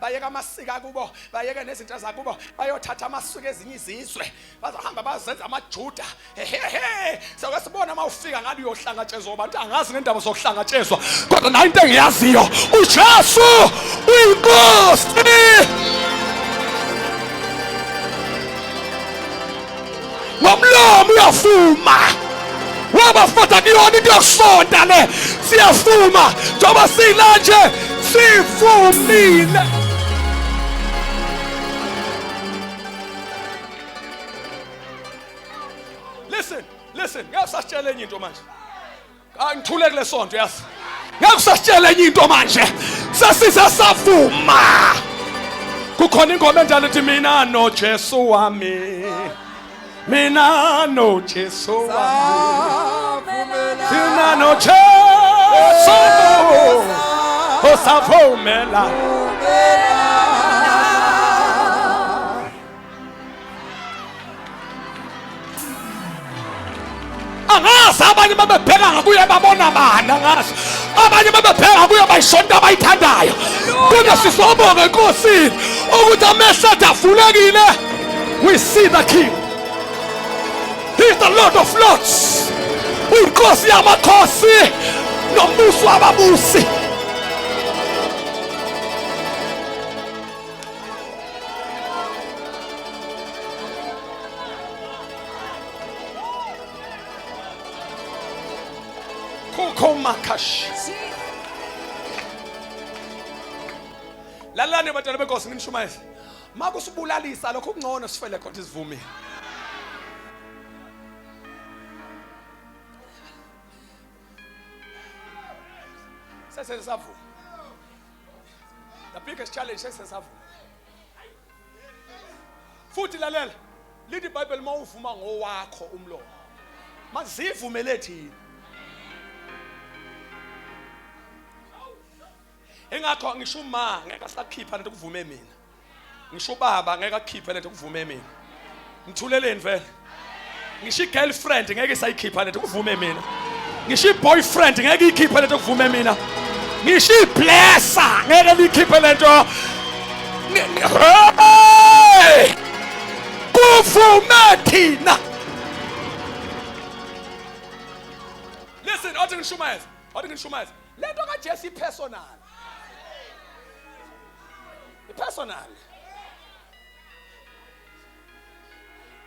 Bayeke amasiko akubo, bayeke nezinto zakubo, bayothatha amasiko ezinye izizwe. Bazohamba bazenza amaJuda. Hehehe, soke sibona uma ufika ngale uyohlangatshezwa abantu angazi ngendaba zokuhlangatshezwa. Kodwa nayo into engiyaziyo, uJesu uyinkosi. Ngomlomo uyavuma. Wabafata kuyona into yokusonta le. Siyavuma njengoba sila nje sivumile. Listen, listen, ngeke usasitshela enye into manje. Angithule kule sonto yazi. Ngeke usasitshela enye into manje. Sesize savuma. Kukhona ingoma endala ethi mina noJesu wami. Mina noJesu wami. Mina noJesu. Osavumela. Angazi abanye babebheka ngakuye babona bani, angazi abanye babebheka kuye bayisonto abayithandayo, kodwa sisobonga enkosini ukuthi amehlo ethu avulekile. We see the King. He is the Lord of Lords, uyinkosi yamakhosi nombusi wababusi. Kukomakash. Lalani bantwana benkosi nginishumayeze. Makusibulalisa lokho kungcono sifele khona isivumile. Sesesavuma. The biggest challenge sesesavuma. Futhi lalela, lithi iBhayibheli uma uvuma ngowakho umlomo, mazivumele thina. Ingakho ngisho uma ngeke asakhipha lento kuvume mina. Ngisho ubaba ngeke akhiphe lento kuvume mina. Ngithuleleni vele. Ngisho i-girlfriend ngeke isayikhipha lento kuvume mina. Ngisho i-boyfriend ngeke ikhiphe lento kuvume mina. Ngisho i-blesser ngeke likhiphe lento. Hey! Kuvume thina. Listen, othi ngishumayeze, othi ngishumayeze. Lento kaJesu ipersonal. Ipersonal.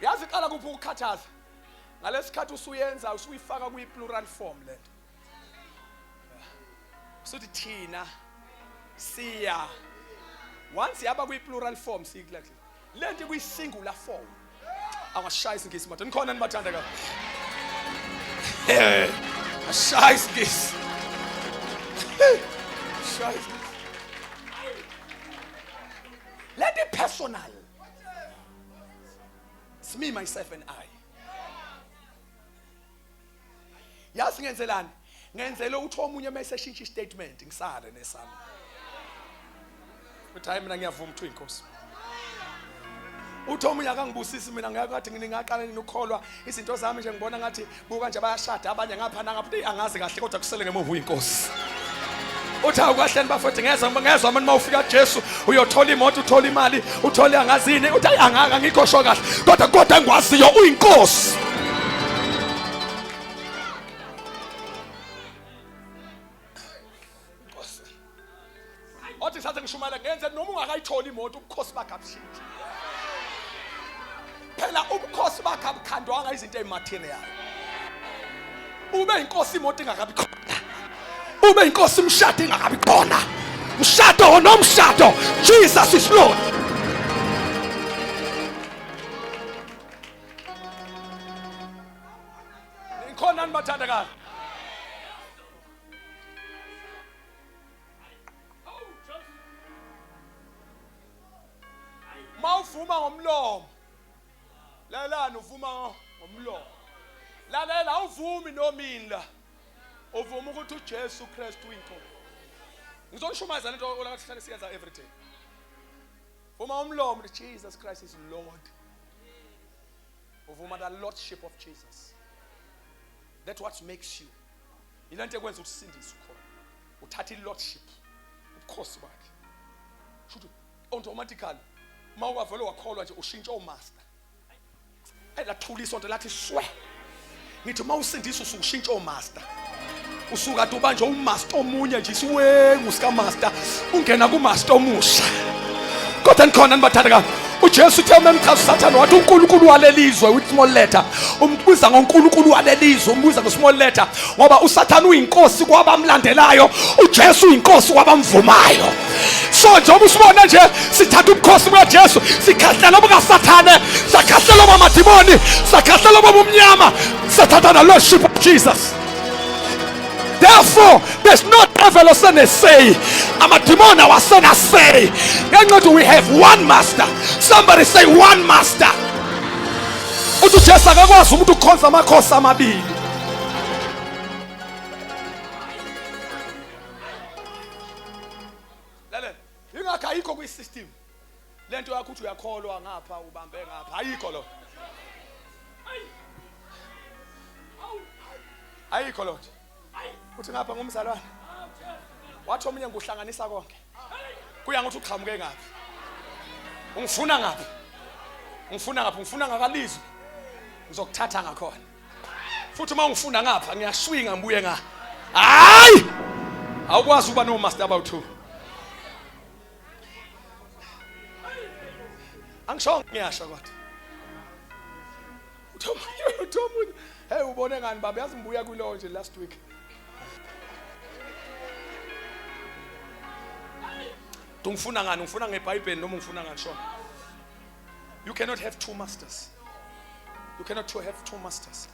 Yazi iqala kuphi ukukhathaza? Ngalesikhathi usuyenza usuyifaka kwi plural form lento. Usuthi thina siya once yaba kwi plural form sikule lento kwi singular form. Awashaya isingisi madoda. Nikhona nibathanda kabi. Eh, ashaya isingisi. Shaya isingisi. Let it personal. It's me, myself and I. Yazi ngenzelani? Ngenzele ukuthi omunye mase eshintsha istatement ngisale nesami. Uthi hayi mina ngiyavuma ukuthi uyinkosi. Uthi omunye akangibusisi mina ngeke ngathi ngingaqala nini ukukholwa izinto zami nje ngibona ngathi buka nje bayashada abanye ngapha nangapha uthi angazi kahle kodwa kusele ngemuva uyinkosi. Uthi awukahleni bafowethu ngezwa ngezwa manje mawufika Jesu uyothola imoto uthola imali uthole angazini uthi ayi angaka ngikho sho kahle kodwa kodwa engikwaziyo uyinkosi. Nkosi. Othi saze ngishumayela ngenze noma ungakayitholi imoto ubukhosi bakhe abushintshi. Phela ubukhosi bakhe abukhandwanga izinto ezimaterial. Ube inkosi imoto ingakabi khona. Ube inkosi imshado ingakabi khona. Mshado or no mshado, Jesus is Lord. Nikhona nibathandekayo. Mawuvuma ngomlomo. Lalelani uvuma ngomlomo. Lalela awuvumi nomini la. Uvuma ukuthi uJesu Kristu uyinkosi. Ngizonishumayeza lento olakathi sihlale siyenza every day. Vuma umlomo ukuthi Jesus Christ is Lord. Uvuma the lordship of Jesus. That's what makes you. Yilento ekwenza usindiswe khona. Uthatha i-lordship ubukhosi bakhe. Shuthi Automatically uma ungavele wakholwa nje ushintsha omaster. Elathula isonto lathi swe. Ngithi uma usindisa usushintsha omaster. Usuka kade ubanje umaster omunye nje isiwengu sika master ungena ku master omusha. Kodwa nikhona nibathanda kabi. UJesu uthe uma emchaza uSathane wathi uNkulunkulu walelizwe with small letter. Umbuza ngoNkulunkulu walelizwe, umbuza ngo small letter ngoba uSathane uyinkosi kwabamlandelayo, uJesu uyinkosi kwabamvumayo. So njengoba usibona nje sithatha ubukhosi bukaJesu, sikhahlela obukaSathane, sakhahlela obamadimoni, sakhahlela obumnyama, sathatha the lordship of Jesus. Therefore, there's no devil osene-say. Amadimoni awasena-say. Ngenxa yokuthi we have one master. Somebody say one master. Uthi uJesu akakwazi umuntu ukukhonza amakhosi amabili. Lalela, ingakho ayikho kwi-system. Lento yakho uthi uyakholwa ngapha ubambe ngapha ayikho lo. Ayikho lo. Uthi ngapha ngumzalwane. Wathi omunye ngikuhlanganisa konke. Kuya ngokuthi uqhamuke ngaphi. Ungifuna ngaphi? Ungifuna ngaphi? Ungifuna ngakalizwi. Ngizokuthatha ngakhona. Futhi uma ungifuna ngapha ngiyaswinga ngibuye nga. Hayi! Awukwazi ukuba no master about two. Angishongo ngiyasho kodwa. Uthi omunye, hey ubone ngani baba yazi ngibuya kulo nje last week. Ungifuna ngani? Ungifuna ngeBhayibheli noma ungifuna ngani sho? You cannot have two masters. You cannot have two masters.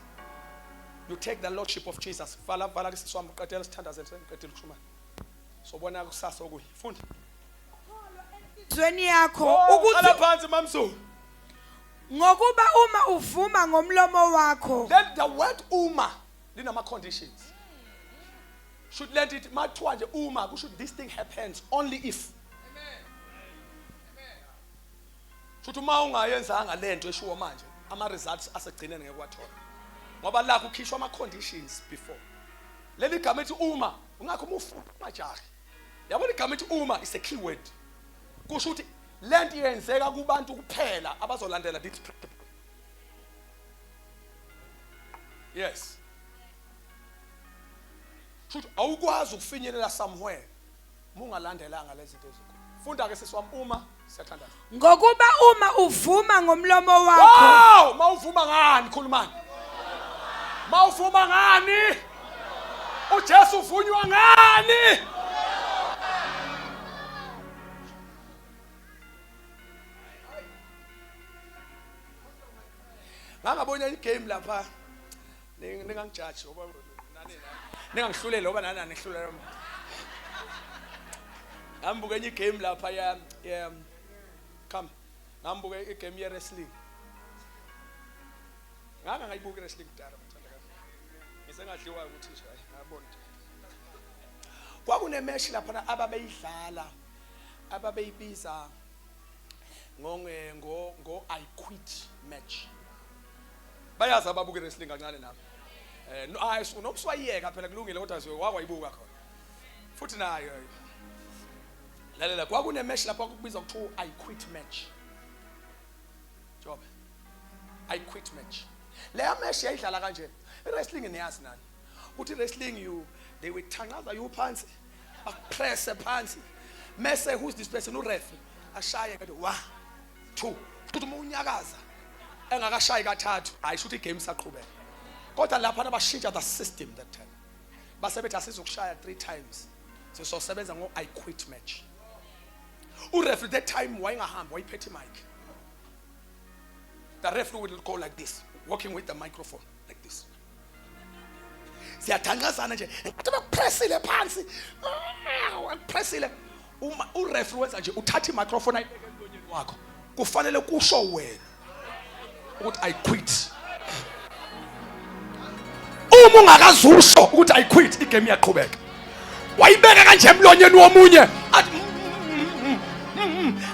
You take the lordship of Jesus. Vala vala ke sisi wami qedela sithandaze sengiqedile ukushumana. Sobona kusasa okunye. Funda. Enhlizweni yakho Oh, ukuthi qala phansi mamzulu. Ngokuba uma uvuma ngomlomo wakho. Then the word uma linama conditions. Should let it mathiwa nje uma kusho this thing happens only if. Futhi uma ungayenzanga lento eshiwo manje ama results asegcineni ngeke wathola. Ngoba la kukhishwa ama conditions before. Leli gama ethi uma ungakho uma ufuna majahi. Yabona igama ethi uma is a keyword. Kusho ukuthi lento yenzeka kubantu kuphela abazolandela this principle. Yes. Shuthi awukwazi ukufinyelela somewhere mungalandelanga lezi zinto ezinkulu. Funda ke sisi wami uma siyathandaza. Ngokuba uma uvuma ngomlomo wakho. Wow, mawuvuma ngani khulumani? Mawuvuma ngani? uJesu uvunywa ngani? Ngangabona igame lapha ningangijaji ngoba nani ningangihluleli ngoba nani anihlulela. Ngambuka enye igame lapha ya ya come ngambuka igame ye wrestling. Nganga ngayibuka i-wrestling kudala bathandekazi. Ngisengadliwa ukuthi nje hayi ngabona nje. Kwakunemeshi lapha ababeyidlala ababeyibiza ngonge ngo ngo I quit match. Bayazi ababuka i-wrestling kancane nami. Eh no hayi nokuswayeka phela kulungile kodwa nje wakwayibuka khona. Futhi nayo lalela kwakunemesh lapha kubizwa kuthiwa I quit match. Jobe. I quit match. Leya match yayidlala kanje. I-wrestling niyazi nani. Uthi wrestling you they will thanqaza you phansi. Bakupresse phansi. Mese who's this person uref ashaye kade 1 2 futhi uma unyakaza engakashayi kathathu hayi shuthi igame isaqhubeka. Kodwa lapha bashintsha the system that time. Base bethi asizokushaya 3 times. Sizosebenza ngo I quit match. Ureferee that time wayengahambi wayiphethe mic. The referee will go like this, walking with the microphone like this. Siyathanqazana nje ngathi bakupressile phansi. Akupressile. Uma ureferee wenza nje uthatha imicrophone ayibeke emlonyeni wakho. Kufanele kusho wena ukuthi I quit. Uma ungakazusho ukuthi I quit igame iyaqhubeka. Wayibeka kanje emlonyeni womunye athi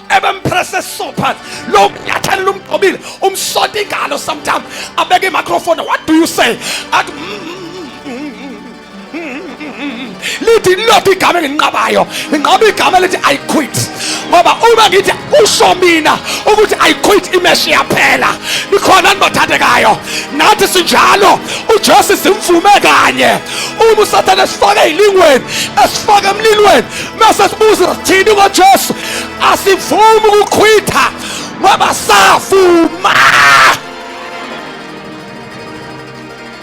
ebempresse so phansi lo nyathelo lumgqobile umsonta ingalo sometimes abeke imicrophone what do you say athi Lithi lilodwa igama engilinqabayo, nginqaba igama elithi I quit, ngoba uma ngithi usho mina ukuthi I quit, imeshi iyaphela. Nikhona nibathandekayo? Nathi sinjalo, uJesu simvume kanye. Uma uSathane esifake ey'lingweni, esifake emlilweni, mase sibuza sithini ngoJesu, asivumi ukukhwitha ngoba savuma.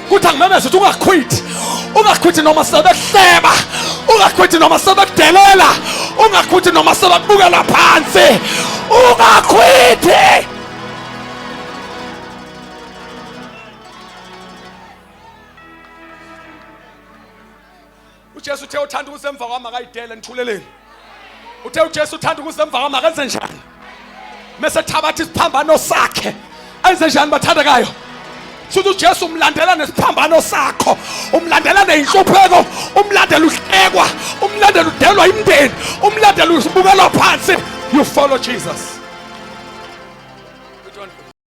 Kuthi angimemeze ukuthi ungakhwithi, ungakhwithi noma sebekuhleba, ungakhwithi noma sebekudelela, ungakhwithi noma sebekubukela phansi, ungakhwithi. UJesu uthe uthanda ukuza emva kwami akayidele. Nithuleleni? Uthe uJesu uthanda ukuza emva kwami akenze njani? Mese thabatha isiphambano sakhe enze njani, bathandekayo? Suthi uJesu umlandela nesiphambano sakho, umlandela neyinhlupheko, umlandela uhlekwa, umlandela udelwa imndeni, umlandela usibukelwa phansi. You follow Jesus.